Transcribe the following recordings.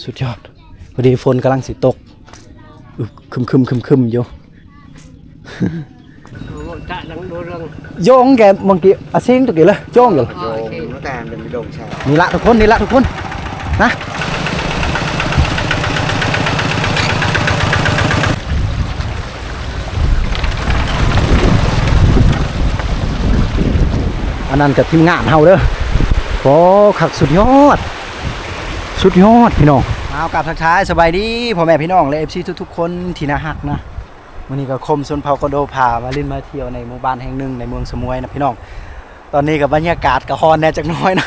ສຸດຍອດ ພໍດີຝົນກຳລັງຊິຕົກ ອຶບ ຄຶມໆໆໆຢູ່. ໂຢງແກມັງກີ້ ອາຊິງຕົກກີ້ເລີຍ ໂຢງຢູ່ ໂຢງ ໂຢງ ແຕ່ມັນເປັນດົງຊາ ນີ້ລະທຸກຄົນ ນີ້ລະທຸກຄົນ ນະ. ອັນນັ້ນກໍທີມງານເຮົາເດີ. ໂອ້ ຄັກ ສຸດຍອດ ສຸດຍອດພີ່ນ້ອງ. ເອົາ ກາບທັກທາຍສະບາຍດີພໍ່ແມ່ພີ່ນ້ອງ ແລະ ເອັຟຊີ ທຸກໆຄົນທີ່ໜ້າຮັກນະ. ມື້ນີ້ກໍຄົມຊົນເຜົ່າກະໂດພາມາຫຼິ້ນມາທ່ຽວໃນໝູ່ບ້ານແຫ່ງໜຶ່ງໃນເມືອງສະໝວຍນະພີ່ນ້ອງ. ຕອນນີ້ກໍບັນຍາກາດກໍຮ້ອນແດ່ຈັກໜ້ອຍນະ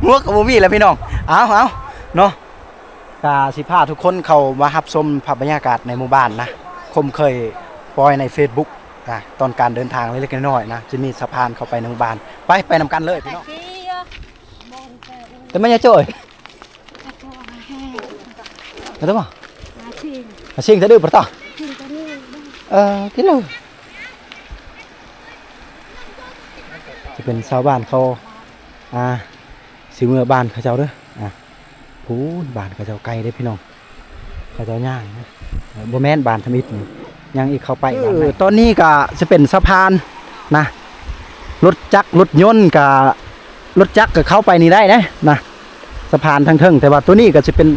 ໝວກກໍບໍ່ມີແລ້ວພີ່ນ້ອງ. ເອົາ ເອົາ ເນາະ ກະຊິພາທຸກຄົນເຂົ້າມາຮັບຊົມພາບບັນຍາກາດໃນໝູ່ບ້ານນະ. ຄົມເຄີຍປ່ອຍໃນເຟສບຸກນະ ຕອນການເດີນທາງເລັກໆນ້ອຍໆນະ ຈະມີສະພານເຂົ້າໄປໃນໝູ່ບ້ານ. ໄປ ໄປນຳກັນເລີຍພີ່ນ້ອງ. ແຕ່ແມ່ນຫຍັງໂຈ້ຍ Ada apa? Asing. Asing tadi bertah. Asing tadi. ເອີ ກິນເລີຍ. ຈະເປັນຊາວບ້ານເຂົາ ອ່າ ຊິເມືອບ້ານເຂົາເຈົ້າເດີ. ອ່າ ພຸ້ນ ບ້ານເຂົາເຈົ້າໄກເດ້ພີ່ນ້ອງ ເຂົາເຈົ້າຍ່າງນະ. ເອີ ບໍ່ແມ່ນ ບ້ານທຳອິດນີ້ ຍັງອີກເຂົ້າໄປ. ເອີ ບ້ານໃໝ່ ຕອນນີ້ກະຈະເປັນສະພານນະ ລົດຈັກລົດຍົນກະ ລົດຈັກກໍເຂົ້າໄປນີ້ໄດ້ເດ້ນະ ສະພານທາງເທິງ. ແຕ່ວ່າໂຕນີ້ກໍຊິເປັນ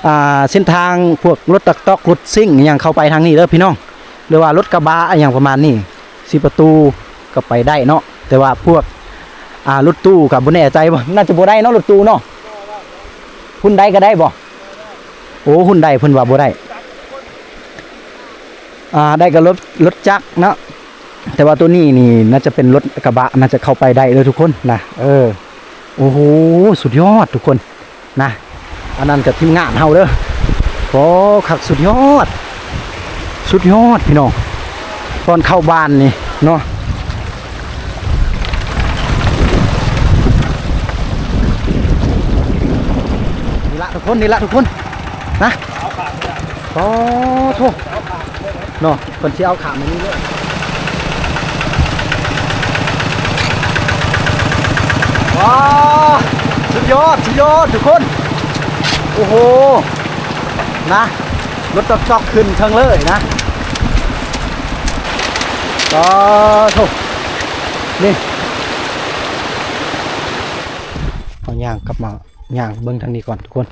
ອ່າ ເສັ້ນທາງພວກລົດຕັກຕອກ ລົດຊິ້ງອີ່ຫຍັງເຂົ້າໄປທາງນີ້ເດີພີ່ນ້ອງ ຫຼືວ່າລົດກະບະອີ່ຫຍັງປະມານນີ້ ສີ່ປະຕູກໍໄປໄດ້ເນາະ. ແຕ່ວ່າພວກ ອ່າ ລົດຕູ້ກໍບໍ່ແນ່ໃຈບໍ່ ໜ້າຈະບໍ່ໄດ້ເນາະ ລົດຕູ້ເນາະ. ຮຸ່ນໃດກໍໄດ້ບໍ່? ໂອ້ ຮຸ່ນໃດເພິ່ນວ່າບໍ່ໄດ້ ອ່າ ໄດ້ກໍລົດ ລົດຈັກເນາະ. ແຕ່ວ່າໂຕນີ້ນີ້ໜ້າຈະເປັນລົດກະບະ ໜ້າຈະເຂົ້າໄປໄດ້ເດີທຸກຄົນນະ. ເອີ ໂອ້ໂຫ ສຸດຍອດທຸກຄົນນະ. ອັນນັ້ນກໍທີມງານເຮົາເດີ. ໂອ້ ຄັກ ສຸດຍອດ ສຸດຍອດພີ່ນ້ອງ. ຕອນເຂົ້າບ້ານນີ້ເນາະ ນີ້ລະທຸກຄົນ ນີ້ລະທຸກຄົນນະ. ໂອ້ໂຫ ເນາະ ເພິ່ນຊິເອົາຂ້າມມານີ້ເລີຍ. ວ້າວ ສຸດຍອດ ສຸດຍອດທຸກຄົນ. ໂອ້ໂຫ ນະ ລົດຈອກໆຂຶ້ນເທິງເລີຍນະ. ໂອ້ໂຫ ນີ້ ເຮົາຍ່າງກັບມາ ຍ່າງເບິ່ງທາງນີ້ກ່ອນທຸກຄົນ.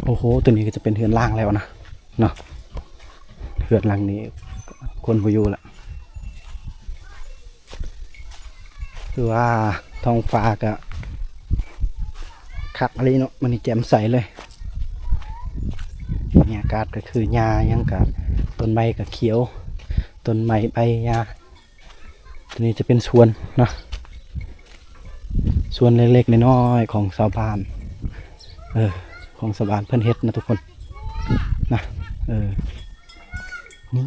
ໂອ້ໂຫ ຕົວນີ້ກໍຈະເປັນເຮືອນລ້າງແລ້ວນະ ເນາະ ເຮືອນຫຼັງນີ້ຄົນບໍ່ຢູ່ລະ. ຄືວ່າທ້ອງຟ້າກະຄັກອີ່ຫຼີເນາະ ມື້ນີ້ແຈ່ມໃສເລີຍ. ບັນຍາກາດກໍຄືຫຍ້າຫຍັງກະ ຕົ້ນໄມ້ກະຂຽວ ຕົ້ນໄມ້ໃບຫຍ້າ. ຕົວນີ້ຈະເປັນສວນເນາະ ສວນເລັກໆນ້ອຍໆຂອງຊາວບ້ານ ເອີ ຂອງຊາວບ້ານເພິ່ນເຮັດນະທຸກຄົນນະ. ເອີ ນີ້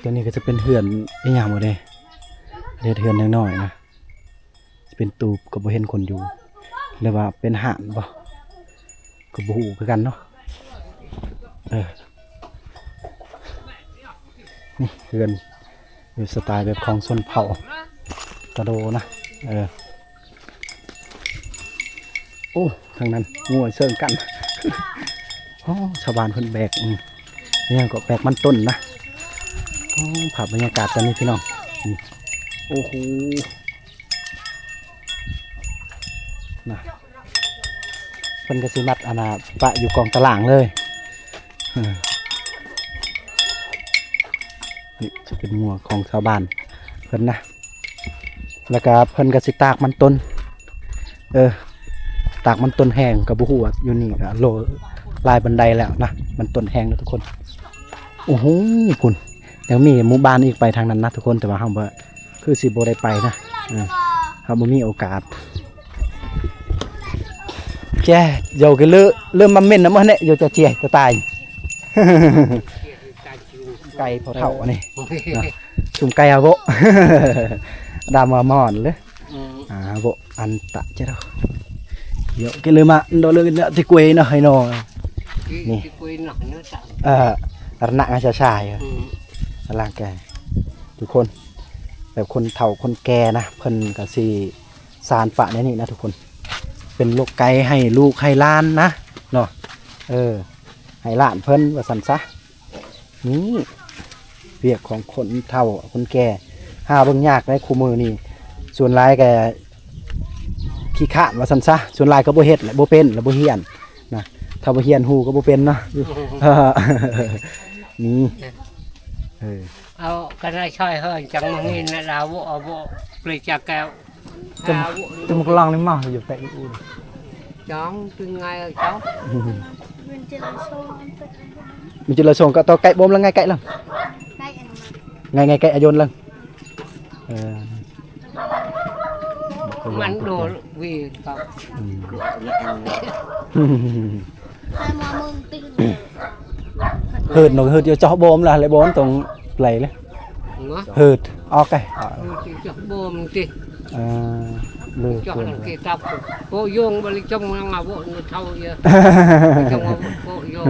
ຕົວນີ້ກໍຈະເປັນເຮືອນອີ່ຫຍັງບໍ່ເດ້ ເຮັດເຮືອນນ້ອຍໆນະ. ຈະເປັນຕູບກໍບໍ່ເຫັນຄົນຢູ່ ຫຼືວ່າເປັນຮ້ານບໍ່ ກໍບໍ່ຮູ້ຄືກັນເນາະ. ເອີ ນີ້ເຮືອນຢູ່ສະໄຕແບບຂອງຊົນເຜົ່າກະໂດນະ. ເອີ ໂອ້ ທາງນັ້ນງົວເຊິ່ງກັນ. ໂອ້ ຊາວບ້ານເພິ່ນແບກ ອືມ ອີ່ຫຍັງກໍແບກມັນຕົ້ນນະ. ໂອ້ ພາບບັນຍາກາດຕອນນີ້ພີ່ນ້ອງ ອືມ ໂອ້ໂຫ ນະ ເພິ່ນກໍຊິມັດອັນນ່າປະຢູ່ກອງຕະລ່າງເລີຍ. ເອີ ນີ້ຈະເປັນງົວຂອງຊາວບ້ານເພິ່ນນະ ແລ້ວກໍເພິ່ນກໍຊິຕາກມັນຕົ້ນ ເອີ ຕາກມັນຕົ້ນແຫ້ງ ກໍບໍ່ຮູ້ວ່າຢູ່ນີ້ກໍໂລຫຼາຍປານໃດແລ້ວນະ ມັນຕົ້ນແຫ້ງເນາະທຸກຄົນ. ໂອ້ໂຫ ພຸ້ນ ຍັງມີໝູ່ບ້ານອີກໄປທາງນັ້ນນະທຸກຄົນ ແຕ່ວ່າເຮົາບໍ່ ຄືຊິບໍ່ໄດ້ໄປນະ ເອີ ເຮົາບໍ່ມີໂອກາດ. ແກ ເຈົ້າກໍເລີ່ມ ເລີ່ມມາເມັນນຳເຮົາແດ່ ເຈົ້າເຈຍ ຈະຕາຍ ໄກ່ພໍ່ເຖົ້າອັນນີ້ນະ ຊຸມໄກ່ອາໂວ ດຳມາມອນເລີຍ. Bo anta cero. Yo, ke lema ndo le na te kue na hai no. Ni. Te kue na na ta. ເອີ ອະຣະນະງາຊາຊາຍ ອືມ ອະລັງກາຍ ທຸກຄົນ ແບບຄົນເຖົ້າຄົນແກ່ນະ ເພິ່ນກໍຊິສານປະແນວນີ້ນະທຸກຄົນ ເປັນໂລກໄກໃຫ້ລູກໃຫ້ຫຼານນະເນາະ ເອີ ໃຫ້ຫຼານເພິ່ນວ່າຊັ້ນຊະ. ນີ້ວຽກຂອງຄົນເຖົ້າຄົນແກ່ ຫາເບິ່ງຍາກໃດຄູ່ມື້ນີ້ ສ່ວນຫຼາຍກໍຂີ້ຄ້ານວ່າຊັ້ນຊະ ສ່ວນຫຼາຍກໍບໍ່ເຮັດແຫຼະ ບໍ່ເປັນແລະ ບໍ່ຮຽນນະ ຖ້າບໍ່ຮຽນຮູ້ກໍບໍ່ເປັນເນາະ ນີ້ ເອີ ເອົາກັນໃຫ້ຊ່ອຍເຮີຈັ່ງມານີ້ນະ ລາວບໍ່ເອົາບໍ່ເລີຍຈາກແກ້ວ. Chum, chum klang ni mah yo tek u. Chong tu ngai chong. Min ci la song ka to kai bom la ngai kai lang. Ngai ngai kai ayon lang. Ơ. Man do wi ka. Hm. Hai ma mung ting. Hưt no hưt yo choh bom lah le bon tong play le. Hưt. Ok. Hưt choh bom ti. Ơ. Lu choh lang ki tap. Bo yong ba li chong nang abo no thau ya. Chong abo bo yong.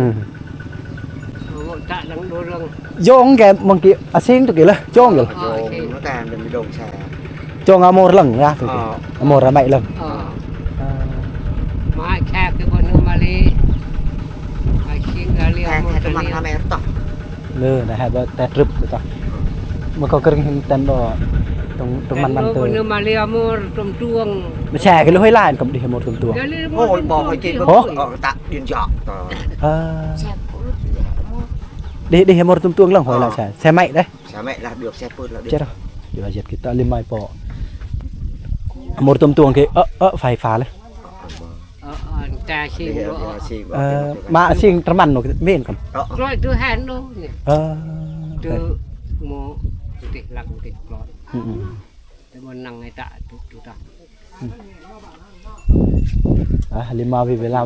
Abo ta lang do lang. Yong ke mong ki asing tu ki le. Chong yo. Yong ta dong sa. Chong amor lang ya tu. Amor ramai lang. Ơ. Ơ. Mai chak ke bo no mali. Asing kali amor kali. Lơ na ha ba ta trip tu ta. Ma ko kering hin tan do. Tung tung man man tu. Bo no mali amor tum tuang. Ma sa ke lu hoi lain kom di amor tum tuang. Ôi bo hoi ke. Ơ ta din ja. Ơ. Di di amor tum tuang lang hoi la sa. Sa mai deh. Sa mẹ lah được xe put lah được. Chết rồi. Yo jet kita limai po. Amor tum tuang ke ơ ơ phai pha le. Ơ ơ ta sing. Ơ ma sing terman no men kan. Kloi tu han no. Ơ. Tu mo tih lak tih kloi. Heeh. Tu mo nang ai ta tu tu ta. ອ່າ ລິມາວິເວລາ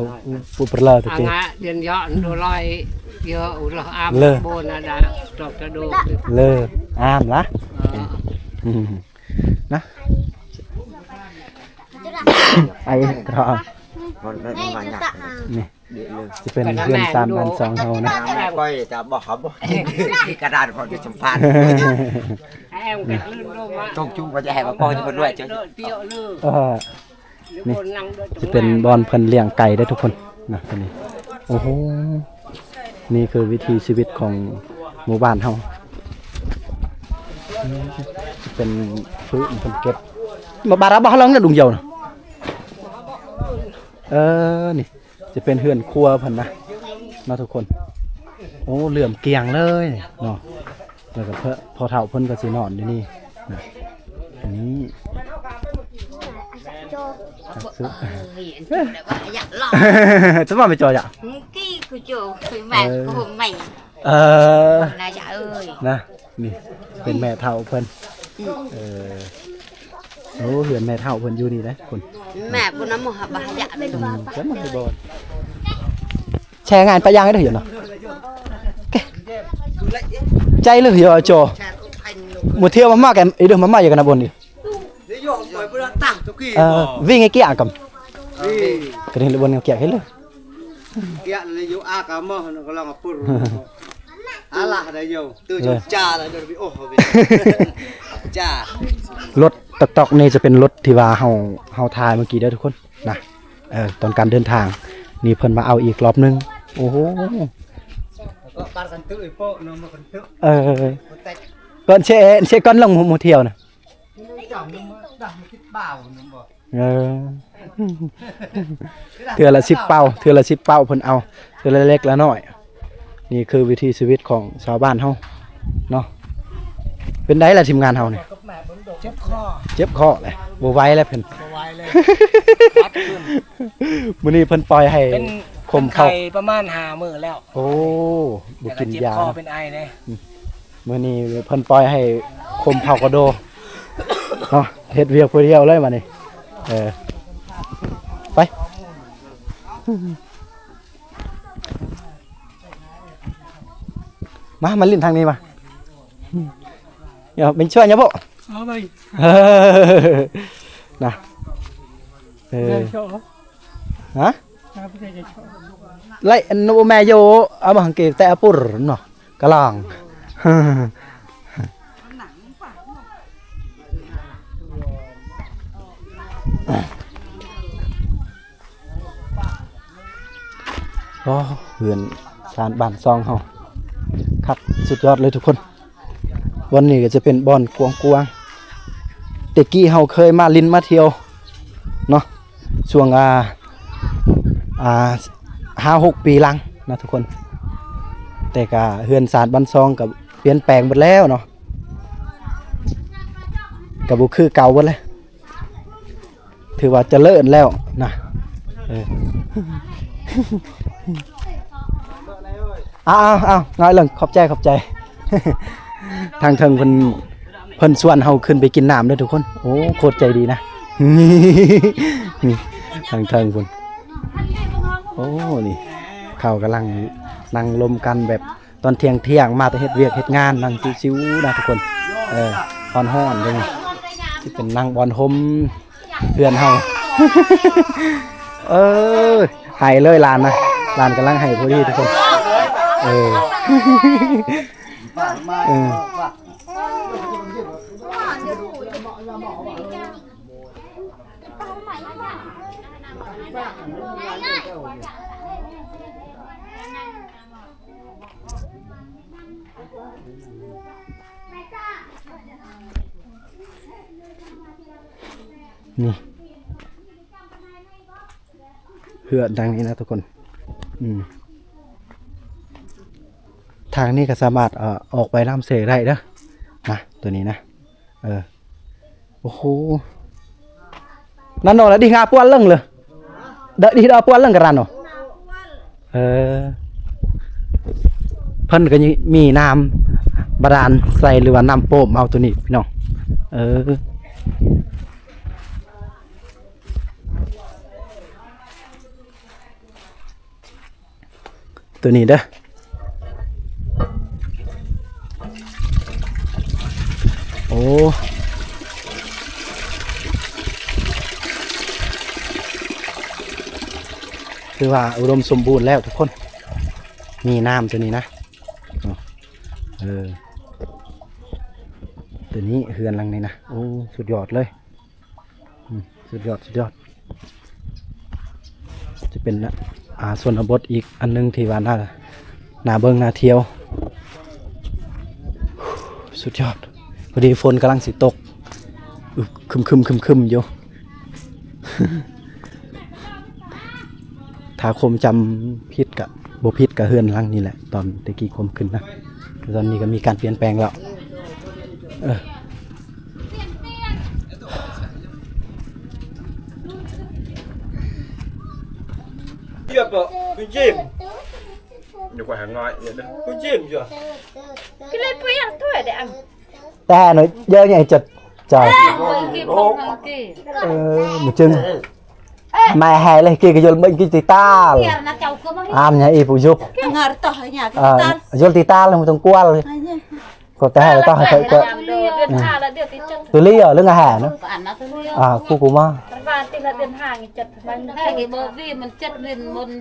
ຜູ້ປະເລີຕະເກ ເດືອນຍອນໂດລອຍ ເຍອອຸລະອາມ ເລີ ໂບນາດາ ຕອກຕະໂດ ເລີ ອາມລະ ເອີ ນະ ໄອກຣອ ນີ້ ຊິເປັນເຮືອນຊານບ້ານຊ່ອງເຮົານະ ແມ່ກ້ອຍຈະບອກເຂົາບໍ່ ກະດານເຂົາຈະສຳພາດ ຕ້ອງຈູວ່າຈະໃຫ້ມາປ້ອນເພິ່ນດ້ວຍ ເອີ ນີ້ຈະເປັນບ່ອນເພິ່ນລ້ຽງໄກ່ເດີທຸກຄົນນະ ຕົວນີ້ ໂອ້ໂຫ ນີ້ຄືວິຖີຊີວິດຂອງໝູ່ບ້ານເຮົາ ຈະເປັນຟືນເພິ່ນເກັບ ມາບາລະບາເລີງນະ ດຸງຢາວນະ ເອີ ນີ້ ຈະເປັນເຮືອນຄົວເພິ່ນນະເນາະທຸກຄົນ ໂອ້ ເຫຼື້ອມກ້ຽງເລີຍເນາະ ແລ້ວກໍພໍ່ເຖົ້າເພິ່ນກໍຊິນອນຢູ່ນີ້ນະ ນີ້ ສະບາຍໄປຈໍຢະ ເອີ ນະ ນີ້ເປັນແມ່ເຖົ້າເພິ່ນ ເອີ ໂອ້ ເຮືອນແມ່ເຖົ້າເພິ່ນຢູ່ນີ້ເດ້ ພຸ້ນ ແມ່ພຸ້ນນະ ໝໍຫາບາຢາເລີຍ ຈະມາໃຫ້ບອນ ແຊງານປະຍັງເດີເນາະ ໃຈເລີຍໂຈ ໝູ່ທຽວມາມາກັນອີເດີ ມາມາຢູ່ກັນນະບົນອີ ເອີ ວິງໄອ້ກຽກກັນ ກະເຫັນບົນກຽກເຫັນເລີຍ ກຽກເລີຍຢູ່ອາກາໝໍກຳລັງປຶ ອາລາໄດ້ຢູ່ ຕື່ນຈາລະ ໂອ້ ຈາ ລົດຕອກໆນີ້ຈະເປັນລົດທີ່ວ່າເຮົາ ເຮົາຖ່າຍເມື່ອກີ້ເດີທຸກຄົນນະ ເອີ ຕອນການເດີນທາງ ນີ້ເພິ່ນມາເອົາອີກລອບໜຶ່ງ ໂອ້ໂຫ ເອີ ກ່ອນເຊ ເຊກ່ອນລົງໝູ່ທຽວນະ ເອີ ເທື່ອລະສິບເປົາ ເທື່ອລະສິບເປົາເພິ່ນເອົາ ເທື່ອລະເລັກລະນ້ອຍ ນີ້ຄືວິຖີຊີວິດຂອງຊາວບ້ານເຮົາເນາະ ເປັນໃດລະທີມງານເຮົານີ້ ເຈັບຄໍ ເຈັບຄໍແຫຼະ ບໍ່ໄຫວແລ້ວເພິ່ນ ບໍ່ໄຫວເລີຍ ມື້ນີ້ເພິ່ນປ່ອຍໃຫ້ ເປັນ ຄົມເຂົ້າ ເປັນໄຂ້ປະມານຫ້າມື້ແລ້ວ ໂອ້ ບໍ່ກິນຢາ ເຈັບຄໍເປັນໄອເດ້ ມື້ນີ້ເພິ່ນປ່ອຍໃຫ້ຄົມເຂົ້າກະໂດ ເນາະ ເຮັດວຽກຜູ້ດຽວເລີຍບາດນີ້ ເອີ ໄປ ມາ ມາຫຼິ້ນທາງນີ້ມາ ເປັນຊ່ວຍຍາໂບ ເອົາໄປ ນະ ເອີ ແມ່ເຈາະ ຮະ ແມ່ເຈາະ ໄລ່ອັນໂອແມ່ໂຍ ເອົາມາຮັງເກແຕ່ອະປຸນເນາະ ກະລາງ. ອໍ ເຮືອນຊານບ້ານຊ່ອງເຮົາ ຄັກສຸດຍອດເລີຍທຸກຄົນ. ບ່ອນນີ້ກໍຈະເປັນບ່ອນກວ້າງໆ ແຕ່ກີ້ເຮົາເຄີຍມາຫຼິ້ນມາທ່ຽວເນາະ ຊ່ວງ ອ່າ ອ່າ ຫ້າຫົກປີຫຼັງນະທຸກຄົນ. ແຕ່ກະເຮືອນຊານບ້ານຊ່ອງກໍປ່ຽນແປງເບິດແລ້ວເນາະ ກໍບໍ່ຄືເກົ່າເບິດແລ້ວ. ຖືວ່າຈະເລີນແລ້ວນະ ເອີ ເອົາໆໆ ນ້ອຍເລິງ ຂອບໃຈ ຂອບໃຈ. ທາງເທິງເພິ່ນ ເພິ່ນຊວນເຮົາຂຶ້ນໄປກິນນ້ຳເດີທຸກຄົນ. ໂອ້ ໂຄດໃຈດີນະ ນີ້ ທາງເທິງພຸ້ນ. ໂອ້ ນີ້ ເຂົາກຳລັງນັ່ງລົມກັນແບບ ຕອນທ່ຽງໆ ມາແຕ່ເຮັດວຽກເຮັດງານ ນັ່ງຊິວໆ ນະທຸກຄົນ. ເອີ ຮ້ອນໆ ເດ້ ຊິເປັນນັ່ງບ່ອນຮົ່ມເພື່ອນເຮົາ. ເອີ ໄຫ້ເລີຍຫຼານນະ ຫຼານກຳລັງໄຫ້ພໍດີທຸກຄົນ. ເອີ ເອີ. ນີ້ ເຮືອນຫຼັງນີ້ນະທຸກຄົນ. ອືມ ທາງນີ້ກໍສາມາດ ເອີ ອອກໄປນ້ຳເຊໄດ້ເດີ ນະ ຕົວນີ້ນະ. ເອີ ໂອ້ໂຫ ນັ້ນເນາະ ດິຫາປວນເລິງເລີຍ ເດ ດິດອປວນເລິງກະຣານເນາະ. ເອີ ເພິ່ນກໍມີນ້ຳບາດານໃສ່ ຫຼືວ່ານ້ຳໂປມເອົາຕົວນີ້ພີ່ນ້ອງ. ເອີ ຕົວນີ້ເດີ ໂອ້ ຖືວ່າອຸດົມສົມບູນແລ້ວທຸກຄົນ ມີນ້ຳຕົວນີ້ນະ. ເອີ ຕົວນີ້ເຮືອນຫຼັງນີ້ນະ ໂອ້ ສຸດຍອດເລີຍ. ອືມ ສຸດຍອດ ສຸດຍອດ ຈະເປັນ ອ່າ ຊົນນະບົດອີກອັນໜຶ່ງທີ່ວ່າໜ້າ ໜ້າເບິ່ງໜ້າທ່ຽວ ສຸດຍອດ. ພໍດີຝົນກຳລັງຊິຕົກ ອຶບ ຄຶມໆໆໆ ຢູ່ ຖ້າຄວາມຈຳຜິດກະ ບໍ່ຜິດກະເຮືອນຫຼັງນີ້ແຫຼະ ຕອນແຕ່ກີ້ຄວາມຂຶ້ນນະ. ແຕ່ຕອນນີ້ກໍມີການປ່ຽນແປງແລ້ວ ເອີ. ແຕ່ໜ້ອຍເຢີະໃຫຍ່ຈັດຈາຍ ເອີ ບໍ່ຈຶງ. ມາແຫ່ເລີຍ ເກກະຍົນເບິ່ງກິດຕິຕາລ ອາມຍາອີຜູ້ຍຸບ ຍົນຕິຕາລ ບໍ່ຕ້ອງກວນ ກໍແຕ່ໃຫ້ຕ້ອງໃຫ້ຂ້ອຍກວນ ຕຸລີເອີ ເລື່ອງອາຫານນະ ອ່າ ຄູກູມາ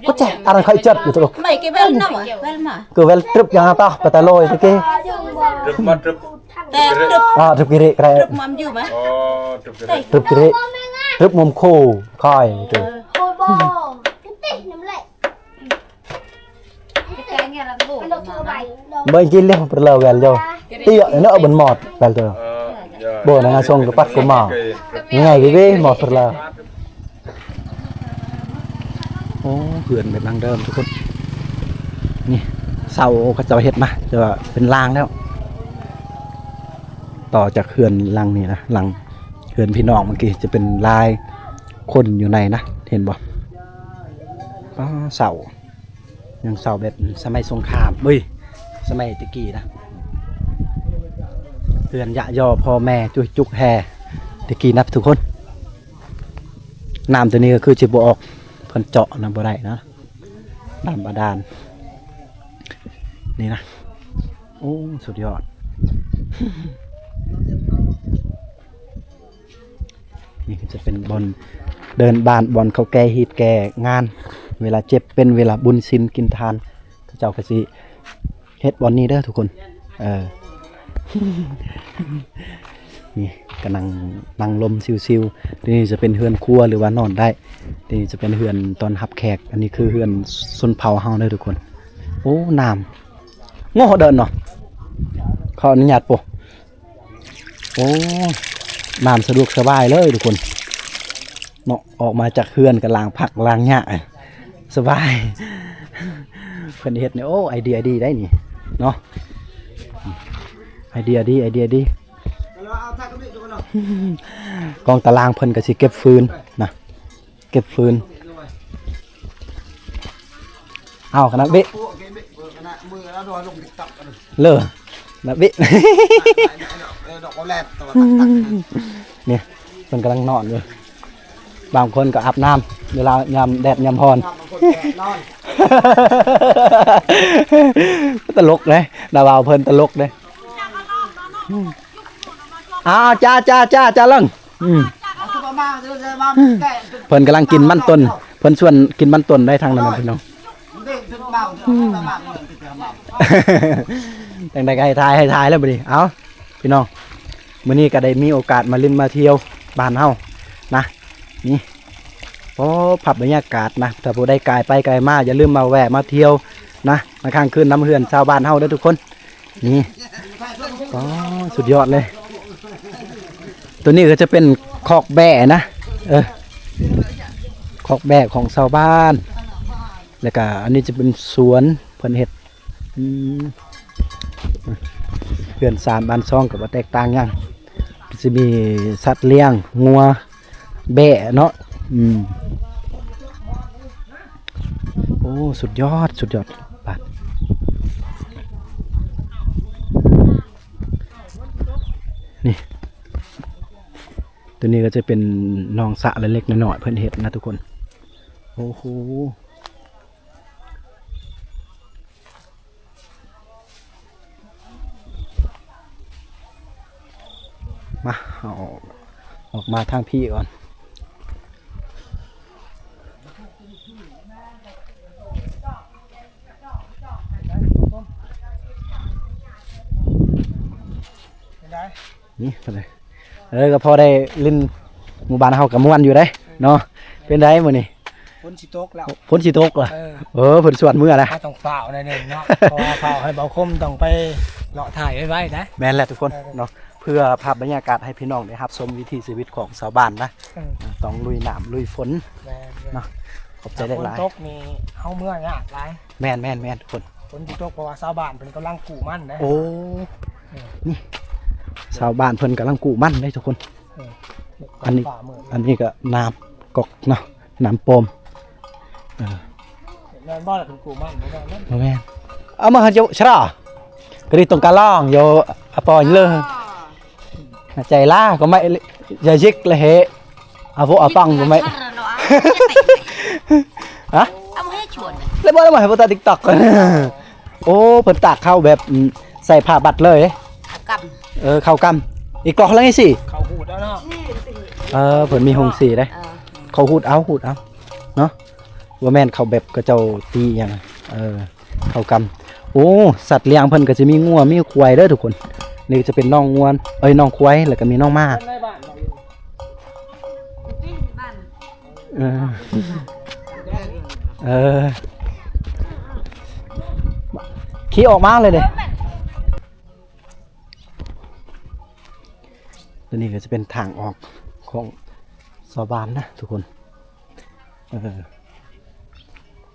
ກໍແຈະ ອັນນັ້ນຂ້ອຍຈັດຢູ່ຕົວ ໄມເກແວນນຳ ແວນມາ ຄືແວນຕຶບຫຍັງຕະ ໄປຕະໂລຍຕະກີ້ ຕຶບມາ ຕຶບ ອ່າ ຕຶບກິລິ ຕຶບມາຢູ່ມາ ອໍ ຕຶບກິລິ ຕຶບມຸມຄູ ຄອຍ ເອີ ໂຄຍບໍ່ ເບິ່ງກິນເລີຍ ເປີເລີແວນໂຍ ເອີຍເນາະ ເບິ່ງໝອດແວນໂຕ ບໍ່ນະ ງາຊົງກະປັດກຸມາ ງ່າຍເວີຍ ໝອດເປີເລີ. ໂອ້ ເຮືອນແບບດັ້ງເດີມທຸກຄົນ ນີ້ ເສົາເຂົາເຈົ້າເຮັດມາ ແຕ່ວ່າເປັນລາງແລ້ວ ຕໍ່ຈາກເຮືອນຫຼັງນີ້ນະ ຫຼັງເຮືອນພີ່ນ້ອງເມື່ອກີ້ ຈະເປັນລາຍຄົນຢູ່ໃນນະ ເຫັນບໍ່? ປ້າ ເສົາ ຍັງເສົາແບບສະໄໝສົງຄາມ ເອີຍ ສະໄໝແຕ່ກີ້ນະ ເຮືອນຍະຍໍພໍ່ແມ່ຈຸກແຮ່ແຕ່ກີ້ນະທຸກຄົນ. ນ້ຳຕົວນີ້ກໍຄືຊິບໍ່ອອກ ເພິ່ນເຈາະນຳບໍ່ໄດ້ນະ ນ້ຳບາດານນີ້ນະ. ໂອ້ ສຸດຍອດ. ນີ້ກໍຈະເປັນບ່ອນ ເດີ່ນບ້ານ ບ່ອນເຂົາແກ່ຮີດແກ່ງານ ເວລາເຈັບເປັນ ເວລາບຸນສິນກິນທານ ເຂົາເຈົ້າກໍຊິເຮັດບ່ອນນີ້ເດີທຸກຄົນ. ເອີ ນີ້ກໍນັ່ງ ນັ່ງລົມຊິວໆ. ທີ່ນີ້ຈະເປັນເຮືອນຄົວ ຫຼືວ່ານອນໄດ້. ທີ່ນີ້ຈະເປັນເຮືອນຕ້ອນຮັບແຂກ. ອັນນີ້ຄືເຮືອນຊົນເຜົ່າເຮົາເດີທຸກຄົນ. ໂອ້ ນ້ຳ ງໍເດີ່ນເນາະ. ຂໍອະນຸຍາດໂປະ. ໂອ້ ນ້ຳສະດວກສະບາຍເລີຍທຸກຄົນເນາະ. ອອກມາຈາກເຮືອນກໍລ້າງຜັກລ້າງຫຍ້າສະບາຍ. ເພິ່ນເຮັດນີ້ ໂອ້ ໄອເດຍດີໄດ໋ນີ້ເນາະ. ໄອເດຍດີ ໄອເດຍດີ. ກອງຕາລາງເພິ່ນກໍຊິເກັບຟືນນະ. ເກັບຟືນ. ເອົາຂະໜາດເບະ ເລີ ຂະໜາດເບະ. ນີ້ ເພິ່ນກຳລັງນອນຢູ່. ບາງຄົນກໍອາບນ້ຳ ເວລາຍາມແດດຍາມຮ້ອນ. ຕະຫຼົກເດ້ ນ້າບ່າວເພິ່ນຕະຫຼົກເດ້. ອ້າວ ຈ້າ ຈ້າ ຈ້າ ຈ້າເລິງ. ອືມ ເພິ່ນກຳລັງກິນມັນຕົ້ນ ເພິ່ນຊວນກິນມັນຕົ້ນໄດ້ທາງນັ້ນນະພີ່ນ້ອງ. ຈັ່ງໃດກໍໃຫ້ຖ່າຍ ໃຫ້ຖ່າຍແລ້ວບັດນີ້. ເອົ້າ ພີ່ນ້ອງ ມື້ນີ້ກໍໄດ້ມີໂອກາດມາຫຼິ້ນມາທ່ຽວບ້ານເຮົານະ. ນີ້ ໂອ້ ພາບບັນຍາກາດນະ. ຖ້າຜູ້ໃດກາຍໄປກາຍມາ ຢ່າລືມມາແວະມາທ່ຽວນະ ມາຄ້າງຄືນນຳເຮືອນຊາວບ້ານເຮົາເດີທຸກຄົນ. ນີ້ ອໍ ສຸດຍອດເລີຍ. ຕົວນີ້ກໍຈະເປັນຄອກແບ້ນະ ເອີ ຄອກແບ້ຂອງຊາວບ້ານ. ແລ້ວກະອັນນີ້ຈະເປັນສວນເພິ່ນເຮັດ. ອືມ ເຮືອນຊານບ້ານຊ່ອງກໍບໍ່ແຕກຕ່າງຫຍັງ. ກໍຈະມີສັດລ້ຽງ ງົວ ແບ້ເນາະ. ອືມ ໂອ້ ສຸດຍອດ ສຸດຍອດ. ບາດນີ້ ຕົວນີ້ກໍຈະເປັນໜອງສະເລັກໆນ້ອຍໆ ເພິ່ນເຮັດນະທຸກຄົນ. ໂອ້ໂຫ ມາ ເຮົາອອກ ອອກມາທາງພີ້ກ່ອນ. ເປັນໃດ? ນີ້ເພິ່ນເລີຍ ເອີ ກໍພໍໄດ້ຫຼິ້ນ ໝູ່ບ້ານເຮົາກໍມ່ວນຢູ່ເດ້ເນາະ. ເປັນໃດມື້ນີ້? ຝົນຊິຕົກແລ້ວ ຝົນຊິຕົກລະ. ເອີ ເອີ ເພິ່ນຊວນເມືອລະ ເຮົາຕ້ອງຟ້າວໜ້ອຍໜຶ່ງເນາະ ເພາະວ່າຟ້າວໃຫ້ເບົາຄົມຕ້ອງໄປເລາະຖ່າຍໄວໆນະ. ແມ່ນແຫຼະທຸກຄົນເນາະ ເພື່ອພາບບັນຍາກາດໃຫ້ພີ່ນ້ອງໄດ້ຮັບຊົມວິຖີຊີວິດຂອງຊາວບ້ານນະ. ເອີ ຕ້ອງລຸຍນ້ຳລຸຍຝົນ. ແມ່ນໆ ເນາະ ຂອບໃຈຫຼາຍໆ. ຝົນຕົກນີ້ເຮົາເມືອຍາກຫຼາຍ. ແມ່ນໆໆ ທຸກຄົນ ຝົນຊິຕົກ ເພາະວ່າຊາວບ້ານເພິ່ນກຳລັງກູ້ມັນເດ້. ໂອ້ ເອີ ນີ້ ຊາວບ້ານເພິ່ນກຳລັງກູ້ມັນເດ້ທຸກຄົນ. ເອີ ອັນນີ້ ອັນນີ້ກໍນ້ຳກອກເນາະ ນ້ຳປອມ. ເອີ ແມ່ນບໍ່ລະ ເພິ່ນກູ້ມັນ ບໍ່ແມ່ນ ບໍ່ແມ່ນ. ເອົາມາໃຫ້ເຈົ້າຊະລາ ກະດີຕົງກະລອງໂຍ ອາປອຍເລີ ໃຈລາກໍໄມ່ ຢາຢິກລະເຮ ອາໂວອາປັງກໍໄມ່ ຮະ ເອົາມາໃຫ້ຊວນ ແລ້ວບໍ່ໄດ້ມາໃຫ້ບໍ່ຕາ TikTok. ໂອ້ ເພິ່ນຕາກເຂົ້າແບບ ອືມ ໃສ່ຜ້າບັດເລີຍ. ເຂົ້າກຳ ເອີ ເຂົ້າກຳ ອີກກອກລະນີ້ຊິ ເຂົ້າຫູດເອົາເນາະ. ເອີ ເພິ່ນມີໂຮງສີເດ້ ເອີ ເຂົ້າຫູດເອົາ ຫູດເອົາເນາະ. ບໍ່ແມ່ນເຂົ້າແບບເຂົາເຈົ້າຕີຫຍັງ ເອີ ເຂົ້າກຳ. ໂອ້ ສັດລ້ຽງເພິ່ນກໍຈະມີງົວມີຄວາຍເດີທຸກຄົນ. ນີ້ຈະເປັນນ້ອງງົວ ເອີຍ ນ້ອງຄວາຍ ແລ້ວກໍມີນ້ອງມ້າ. ເອີ ເອີ ຂີ່ອອກມາເລີຍເດ້. ຕົວນີ້ກໍຈະເປັນທາງອອກຂອງຊາວບ້ານນະທຸກຄົນ. ເອີ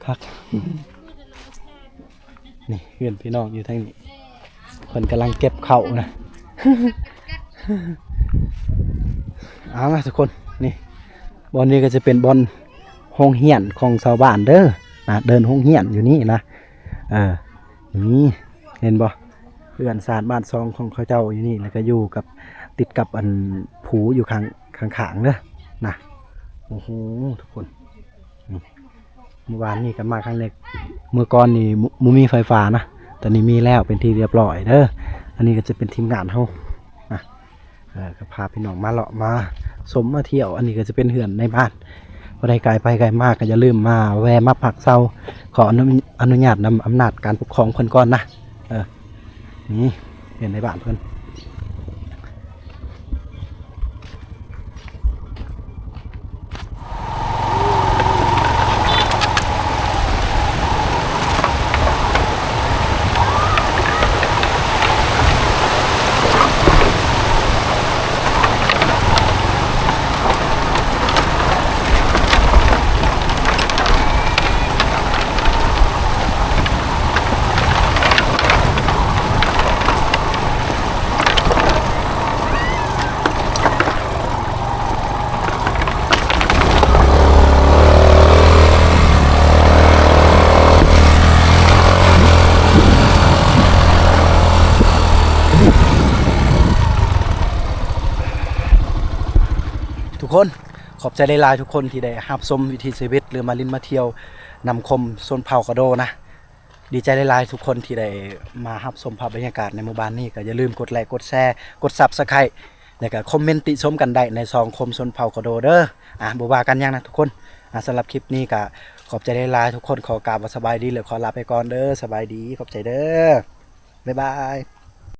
ຄັກ ນີ້ເຮືອນພີ່ນ້ອງຢູ່ທາງນີ້ ເພິ່ນກຳລັງເກັບເຂົ້ານະ. ເອົາລະທຸກຄົນ ນີ້ ບ່ອນນີ້ກໍຈະເປັນບ່ອນໂຮງຮຽນຂອງຊາວບ້ານເດີນະ ເດີ່ນໂຮງຮຽນຢູ່ນີ້ນະ. ເອີ ນີ້ ເຫັນບໍ່ ເຮືອນຊານບ້ານຊ່ອງຂອງເຂົາເຈົ້າຢູ່ນີ້ ແລ້ວກໍຢູ່ກັບ ຕິດກັບອັນພູຢູ່ຂ້າງ ຂ້າງໆເດີນະ. ໂອ້ໂຫ ທຸກຄົນ ນີ້ ມື້ວານນີ້ກໍມາຄັ້ງແລກ ມື້ກ່ອນນີ້ ບໍ່ ບໍ່ມີໄຟຟ້ານະ ຕອນນີ້ມີແລ້ວເປັນທີ່ຮຽບຮ້ອຍເດີ. ອັນນີ້ກໍຈະເປັນທີມງານເຮົານະ ເອີ ກໍພາພີ່ນ້ອງມາເລາະມາຊົມມາທ່ຽວ. ອັນນີ້ກໍຈະເປັນເຮືອນໃນບ້ານ ຜູ້ໃດກາຍໄປກາຍມາກໍຢ່າລືມມາແວ່ມາພັກເຊົາ. ຂໍອະນຸ ອະນຸຍາດນຳອຳນາດການປົກຄອງເພິ່ນກ່ອນນະ. ເອີ ນີ້ເປັນໃນບ້ານເພິ່ນ. ທຸກຄົນ ຂອບໃຈຫຼາຍໆ ທຸກຄົນທີ່ໄດ້ຮັບຊົມວິຖີຊີວິດ ຫຼືມາຫຼິ້ນມາທ່ຽວນຳຄົມຊົນເຜົ່າກະໂດນະ. ດີໃຈຫຼາຍໆ ທຸກຄົນທີ່ໄດ້ມາຮັບຊົມພາບບັນຍາກາດໃນໝູ່ບ້ານນີ້. ກໍຢ່າລືມກົດໄລກ໌ ກົດແຊ ກົດຊັບສະໄຄຣບ໌ ແລ້ວກໍຄອມເມັນຕິຊົມກັນໄດ້ໃນຊ່ອງຄົມຊົນເຜົ່າກະໂດເດີ. ອ່າ ບໍ່ວ່າກັນຫຍັງນະທຸກຄົນ. ອ່າ ສຳລັບຄລິບນີ້ກໍຂອບໃຈຫຼາຍໆ ທຸກຄົນ. ຂໍກ່າວວ່າສະບາຍດີ ແລະ ຂໍລາໄປກ່ອນເດີ. ສະບາຍດີ ຂອບໃຈເດີ. ບາຍບາຍ.